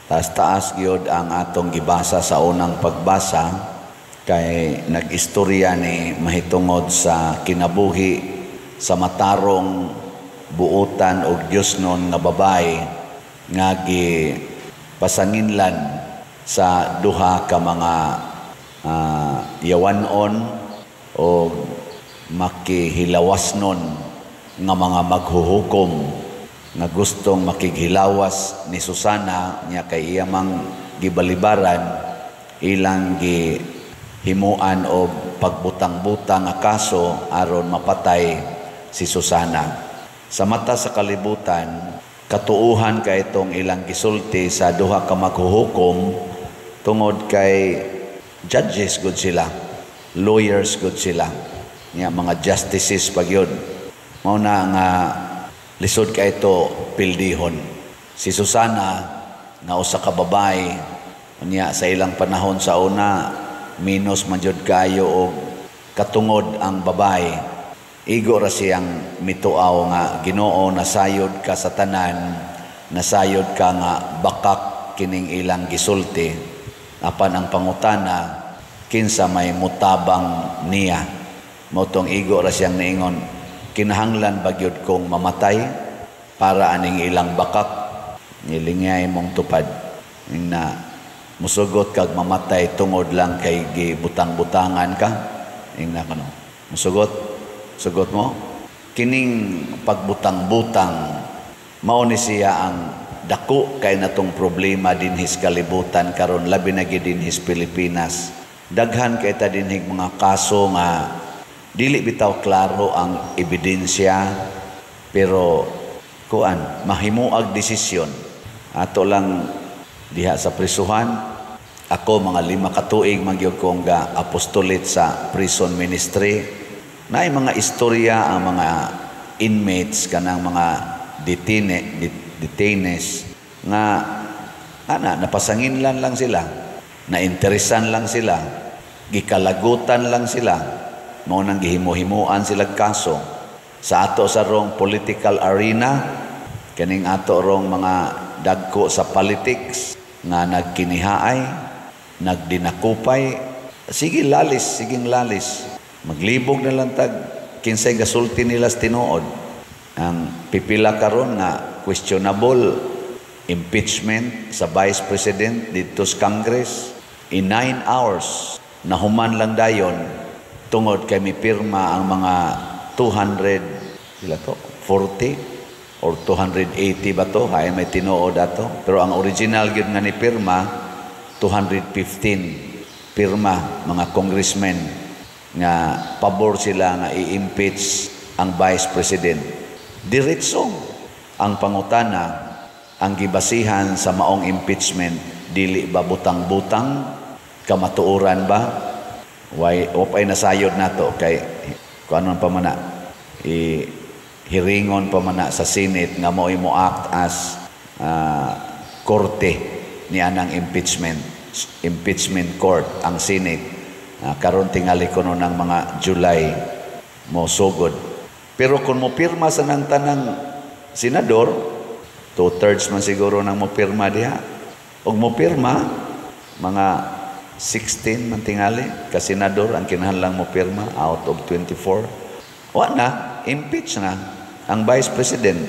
Taas-taas gyud ang atong gibasa sa unang pagbasa kay nag-istorya ni mahitungod sa kinabuhi sa matarong, buotan og Diosnon nga babae nga gi pasanginlan sa duha ka mga yawanon o makihilawasnon nga mga maghuhukom nga gustong makighilawas ni Susana niya kay iya mang gibalibaran, ilang gihimuan og pagbutang-butang nga kaso aron mapatay si Susana. Sa mata sa kalibutan, katuuhan kay itong ilang gisulti sa duha ka maghuhukom tungod kay judges gud sila, lawyers gud sila niya, mga justices pa gyud. Mao na nga lisod kay ito pildihon. Si Susana nga usa ka babae niya, sa ilang panahon sa una minus man jud kayo og katungod ang babae. Igo ra siyang mituaw nga, "Ginoo, nasayod ka sa tanan, nasayod ka nga bakak kining ilang gisulti." Apan ang pangutana, kinsa may mutabang niya? Mao tong igo ra siyang niingon, "Kinahanglan ba gyud kong mamatay para aning ilang bakak?" Nilingay mong tupad na musugot kag mamatay tungod lang kay gibutang-butangan ka. Ingna kano musugot, sugot mo kining pagbutang-butang. Mao ni siya ang dako kay natong problema dinhi sa kalibutan karon, labi na gid dinhi sa Pilipinas. Daghan kay ta dinhi mga kaso nga dili bitaw klaro ang ebidensya, pero kuan, mahimuag desisyon. Ato lang diha sa prisuhan, ako mga 5 ka tuig man gyud kong ga apostolate sa prison ministry. Naay mga istorya ang mga inmates, kanang mga detainees nga ana napasanginlan lang sila, nainteresan lang sila, gikalagutan lang sila, mao nang gihimo-himuan sila kaso. Sa ato sa rong political arena, kaning ato rong mga dagko sa politics nga nagkinihaay, nagdinakupay, sige lalis, siging lalis, maglibog na lang tag kinsay gasulti nila sa tinuod. Ang pipila karon nga questionable impeachment sa Vice President didto sa Congress, in 9 hours nahuman lang dayon tungod kay mipirma ang mga 200, pila to, 40 or 280 ba to, hay may tinuod ato, pero ang original gyud nga ni pirma 215 pirma, mga congressmen nga pabor sila nga i-impeach ang Vice President. Diretso ang pangutana, ang gibasihan sa maong impeachment, dili ba butang-butang? Kamatuoran ba? Why ay nasayod nato kay kuan pa man na, i hiringon pa man na sa Senate nga mo'y mo act as korte ni anang impeachment, impeachment court ang Senate. Karon tingali kuno ng mga July mo sugod. Pero kung mo pirma sa nang tanang senador, 2/3 man siguro nang mo pirma diha, og mo pirma mga 16 man tingali ka senador ang kinahanglang mo pirma out of 24, wa na, impeach na ang Vice President.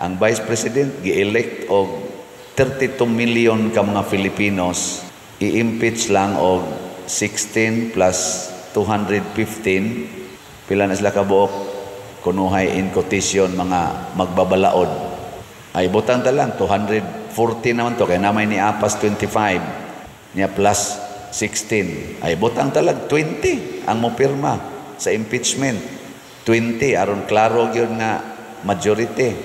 Ang Vice President gi-elect og 32 million ka mga Filipinos, i-impeach lang og 16 plus 215, pila na sila kabuok kunuhay, in quotation, mga magbabalaod? Ay butang ta lang 240 naman to kay namay ni apas 25 niya plus 16, ay butang talag 20 ang mopirma sa impeachment. 20 aron klaro gyud nga majority.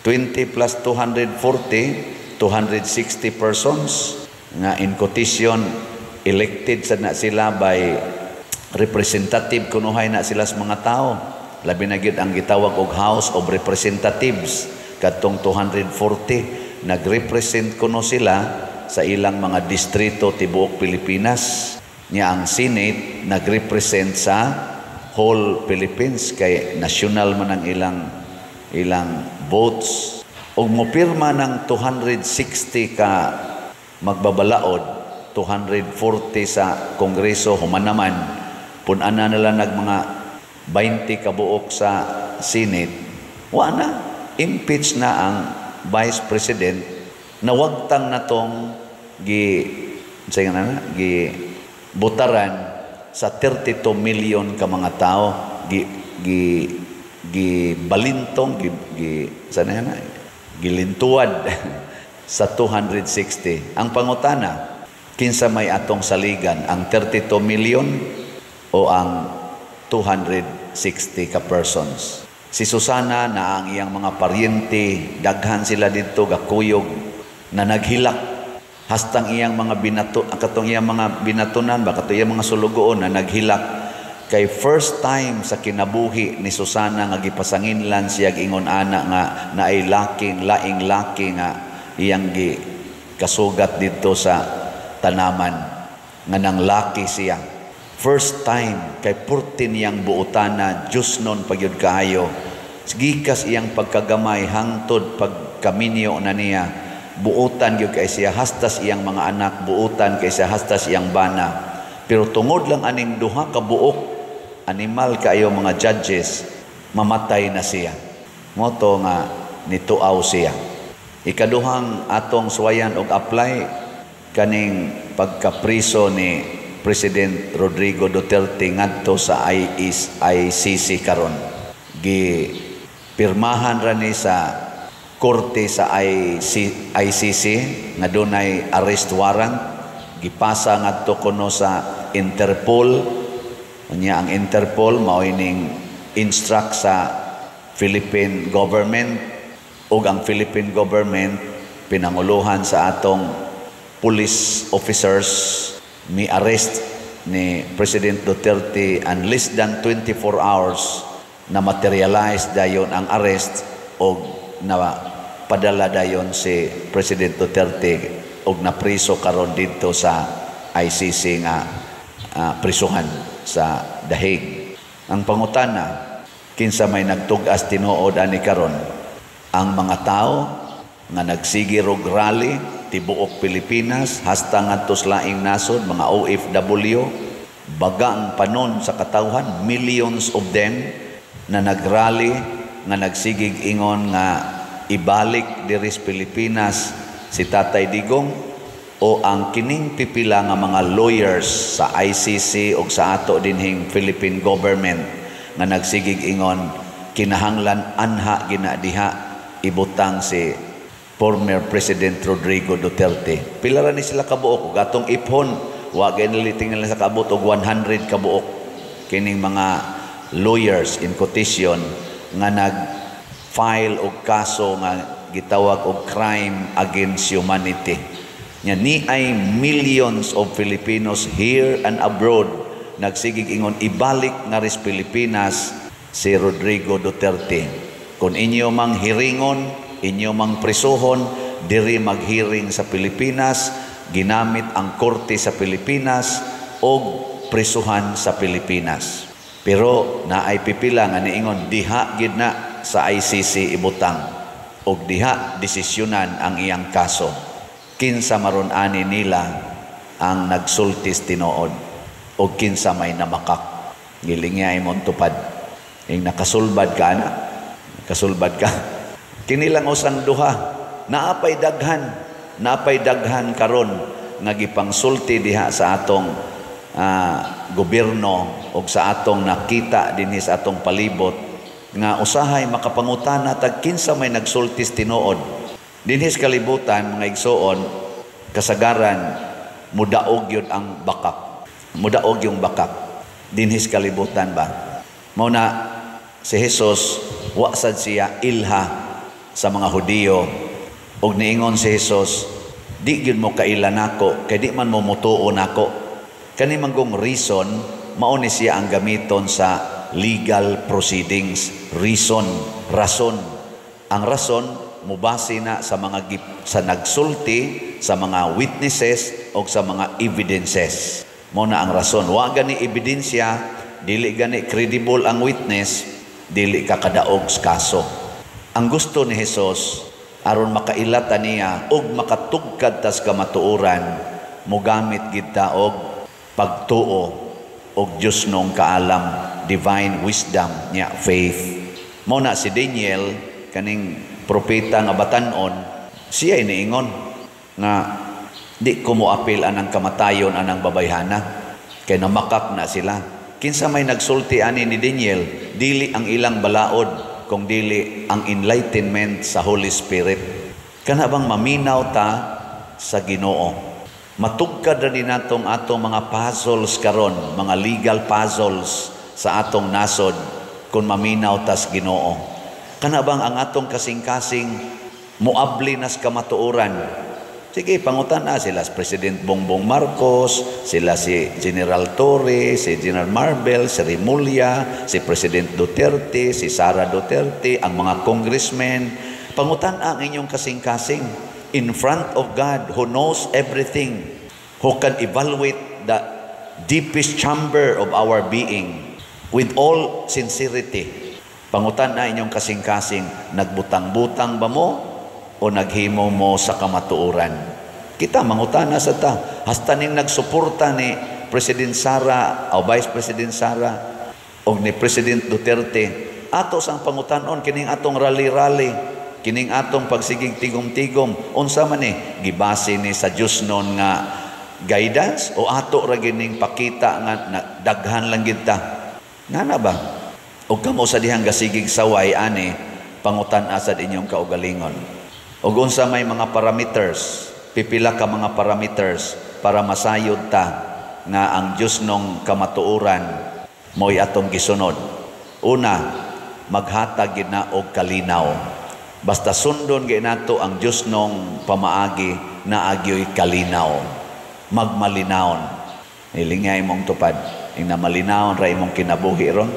20 plus 240, 260 persons nga in quotation elected sa na sila by representative kunuhay na sila sa mga tao. Labi na gyud ang gitawag og House of Representatives, kadtong 240 nagrepresent kuno sila sa ilang mga distrito tibuok Pilipinas. Nya ang Senate nagrepresent sa whole Philippines kay national man ang ilang ilang votes. Ug mopirma ng 260 ka magbabalaod, 240 sa Kongreso, human naman pun-ana nila nag mga 20 kabuok sa Senate, wa na, impeach na ang Vice President. Nawagtang na tong gi unsay nga na gi butaran sa 32 million ka mga tao, gi gi gi balintong, gi, gi sana na gilintuad sa 260. Ang pangutana, kinsa may atong saligan, ang 32 million o ang 260 ka persons? Si Susana na ang iyang mga paryente, daghan sila didto gakuyog na naghilak hastang iyang mga binato, katong iyang mga binatunan ba, katong iyang mga sulugoon na naghilak kay first time sa kinabuhi ni Susana nga gipasanginlan siya ingon ana nga naay laking laing laki nga iyang gi kasugat didto sa tanaman nga nang laki siya. First time kay purti niyang buotana, Diyos nun pagyud kaayo. Gikas iyang pagkagamay hangtod pagkaminyo na niya, buotan gyud kay siya hastas iyang mga anak, buotan kay siya hastas iyang bana. Pero tungod lang aning duha ka buok animal kaayo mga judges, mamatay na siya. Moto nga nituaw siya. Ikaduhang atong suwayan og apply kaning pagkapriso ni President Rodrigo Duterte ngadto sa ICC karon. Gi pirmahan ra ni sa korte sa ICC nga dunay arrest warrant, gipasa ngadto kuno sa Interpol. Unya ang Interpol mao ning instruct sa Philippine government, ug ang Philippine government pinanguluhan sa atong police officers mi arrest ni President Duterte, and less than 24 hours na materialize dayon ang arrest og na padala dayon si President Duterte og napriso karon didto sa ICC nga prisuhan sa The Hague. Ang pangutana, kinsa may nagtug-as tinuod ani karon? Ang mga tao nga nagsige og rally tibuok Pilipinas hasta ngadto sa laing nasod, mga OFW, baga ang panon sa katawhan, millions of them na nagrally nga nagsigig ingon nga ibalik diri sa Pilipinas si Tatay Digong, o ang kining pipila nga mga lawyers sa ICC o sa ato dinhing Philippine government nga nagsigig ingon kinahanglan anha gina diha ibutang si former President Rodrigo Duterte? Pila ra ni sila kabuok? Ug atong iphon, wa gani tingnan sa kaabot og 100 kabuok kining mga lawyers in quotation nga nag-file og kaso nga gitawag og crime against humanity. Nya ni ay millions of Filipinos here and abroad nagsigig ingon ibalik nga ris Pilipinas si Rodrigo Duterte. Kung inyo mang hiringon, inyo mang prisuhon, diri maghiring sa Pilipinas, ginamit ang korte sa Pilipinas og prisuhan sa Pilipinas. Pero naay pipila nga niingon diha gid na sa ICC ibutang og diha desisyonan ang iyang kaso. Kinsa maron ani nila ang nagsultis tinuod og kinsa may namakak? Gilingya imong tupad. Ing nakasulbad ka ana, kasulbad ka. Kini lang usang duha, naapay daghan, naapay daghan karon nga gipangsulti diha sa atong gobyerno og sa atong nakita dinhi sa atong palibot nga usahay makapangutana tag kinsa may nagsultis tinuod. Dinhi sa kalibutan, mga igsoon, kasagaran mudaog yun ang bakak. Mudaog yung bakak dinhi sa kalibutan ba. Mao na si Jesus wa sad siya ilha sa mga Hudiyo og niingon si Jesus, "Di gyud mo kaila nako kay di man mo mutuo nako." Kani manggong reason mao ni siya ang gamiton sa legal proceedings, reason, rason. Ang rason mubase na sa mga sa nagsulti, sa mga witnesses o sa mga evidences. Mao na ang rason. Wa gani ebidensya, dili gani credible ang witness, dili ka kadaog sa kaso. Ang gusto ni Jesus, Aron makaila ta niya ug makatugkad tas kamatuoran, mogamit gid ta og pagtuo og Diosnong kaalam, divine wisdom nya faith. Mao na si Daniel, kaning propeta nga batan-on, siya iniingon nga di ko moapil anang kamatayon anang babayhana kay namakak na sila. Kinsa may nagsulti ani ni Daniel? Dili ang ilang balaod, kung dili ang enlightenment sa Holy Spirit. Kana bang maminaw ta sa Ginoo? Matugkad ra din natong atong mga puzzles karon, mga legal puzzles sa atong nasod, kung maminaw tas Ginoo. Kana bang ang atong kasing-kasing muabli nas kamatuoran? Sige, pangutan na sila si President Bongbong Marcos, sila si General Torre, si General Marbel, si Remulla, si President Duterte, si Sara Duterte, ang mga congressmen. Pangutan ang inyong kasing-kasing in front of God who knows everything, who can evaluate the deepest chamber of our being with all sincerity. Pangutan na inyong kasing-kasing, nagbutang-butang ba mo o naghimo mo sa kamatuoran? Kita mangutana sa ta, hasta ning nagsuporta ni President Sara o Vice President Sara o ni President Duterte, ato sang pangutanon kining atong rally-rally, kining atong pagsigig tigom-tigom, unsa man ni gibase ni sa Diosnon nga guidance o ato ra gining pakita nga na, daghan lang gid ta? Ngana ba? Og kamo sa dihang gasigig saway ani, pangutan asad inyong kaugalingon. Og unsa may mga parameters, pipila ka mga parameters para masayod ta nga ang Diosnong kamatuoran mo'y atong gisunod? Una, maghatag gid na og kalinaw. Basta sundon gid nato ang Diosnong pamaagi, naagyoy kalinaw. Magmalinawon. Ilingay imong tupad. Ing malinawon ra imong kinabuhi ron.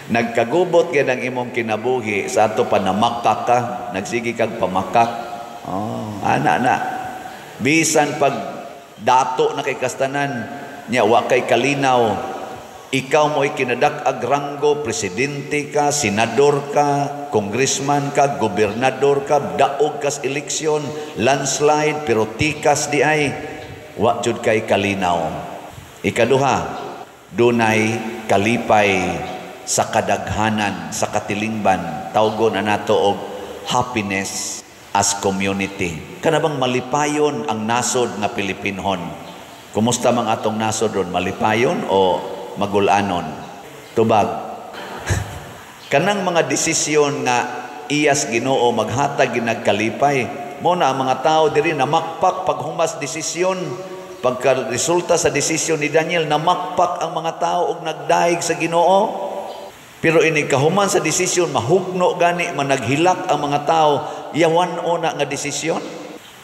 Nagkagubot gyud ang imong kinabuhi sa ato pa, namakak ka, nagsige kag pamakak. Oh, ana na. Bisan pag dato na kay kastanan nya wa kay kalinaw, ikaw mo'y kinadak-ag ranggo, presidente ka, senador ka, congressman ka, gobernador ka, daog kas eleksyon, landslide, pero tikas di ay, wa jud kay kalinaw. Ikaduha, dunay kalipay sa kadaghanan, sa katilingban, tawgon na nato og happiness as community. Kana bang malipayon ang nasod nga Pilipinhon? Kumusta mang atong nasod ron? Malipayon o magulanon? Tubag. Kanang mga desisyon nga iyas Ginoo maghatag ginagkalipay. Mo na ang mga tao diri namakpak paghumas desisyon. Pagka resulta sa desisyon ni Daniel, namakpak ang mga tao og nagdaig sa Ginoo. Pero ini kahuman sa desisyon, mahugno gani, managhilak ang mga tao, yawan o na nga desisyon.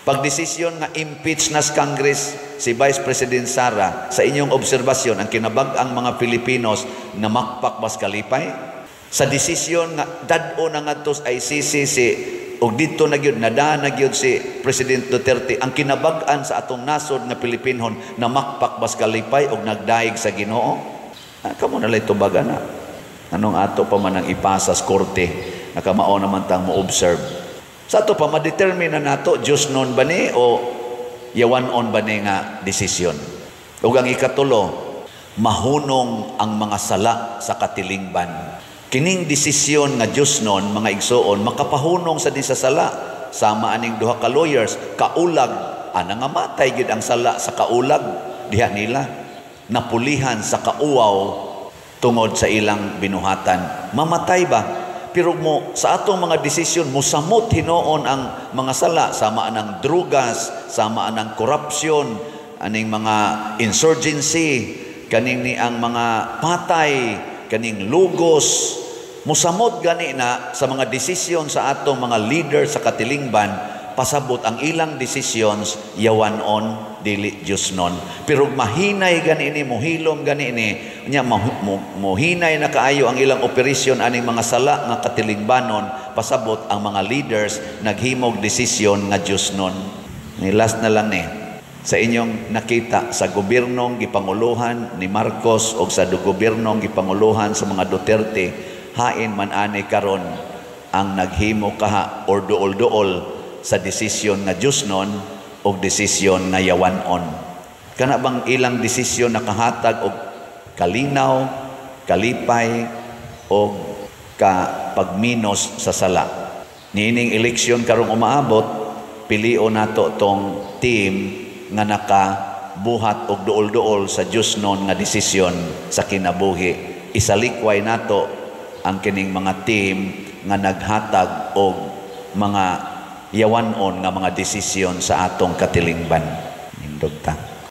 Pag desisyon nga impeach na sa Congress si Vice President Sara, sa inyong obserbasyon, ang kinabag-ang mga Pilipinos namakpak bas kalipay? Sa desisyon nga dad-o na ngadto sa ICC si og didto na gyud nada na gyud si President Duterte, ang kinabag-an sa atong nasod nga Pilipinhon namakpak bas kalipay og nagdaig sa Ginoo? Ah, kamo na lay tubagan na. Anong ato pa man ang ipasa sa korte, nakamao naman tang mo-observe. Sa ato pa, ma-determine na nato, Diosnon ba ni o yawan-on ba ni nga desisyon. Ug ang ikatulo, mahunong ang mga sala sa katilingban. Kining desisyon nga Diosnon, mga igsoon, makapahunong sa di sa sala. Sama aning duha ka lawyers, kaulag, ana nga matay gid ang sala sa kaulag diha nila. Napulihan sa kauwaw tungod sa ilang binuhatan. Mamatay ba? Pero mo sa atong mga desisyon, musamot hinuon ang mga sala, sama anang drugas, sama anang korupsyon, aning mga insurgency, kaning ni ang mga patay, kaning lugos. Musamot gani na sa mga desisyon sa atong mga leader sa katilingban, pasabot ang ilang decisions yawan-on, dili Diosnon. Pero mahinay gani ni, muhilom gani ni nya, muhinay na kaayo ang ilang operasyon aning mga sala nga katilingbanon, pasabot ang mga leaders naghimog desisyon nga Diosnon. Ni last na lang ni, sa inyong nakita sa gobyernong gipanguluhan ni Marcos o sa gobyernong gipanguluhan sa mga Duterte, hain man ani karon ang naghimo kaha or duol-duol sa desisyon nga Diyosnon o desisyon nga yawanon? Kana bang ilang desisyon nakahatag og kalinaw, kalipay o ka pagminos sa sala? Niining eleksyon karong umaabot, pilion nato tong team nga nakabuhat og duol-duol sa Diyosnon nga desisyon sa kinabuhi. Isalikway nato ang kining mga team nga naghatag og mga yawanon nga mga desisyon sa atong katilingban. Nindog ta.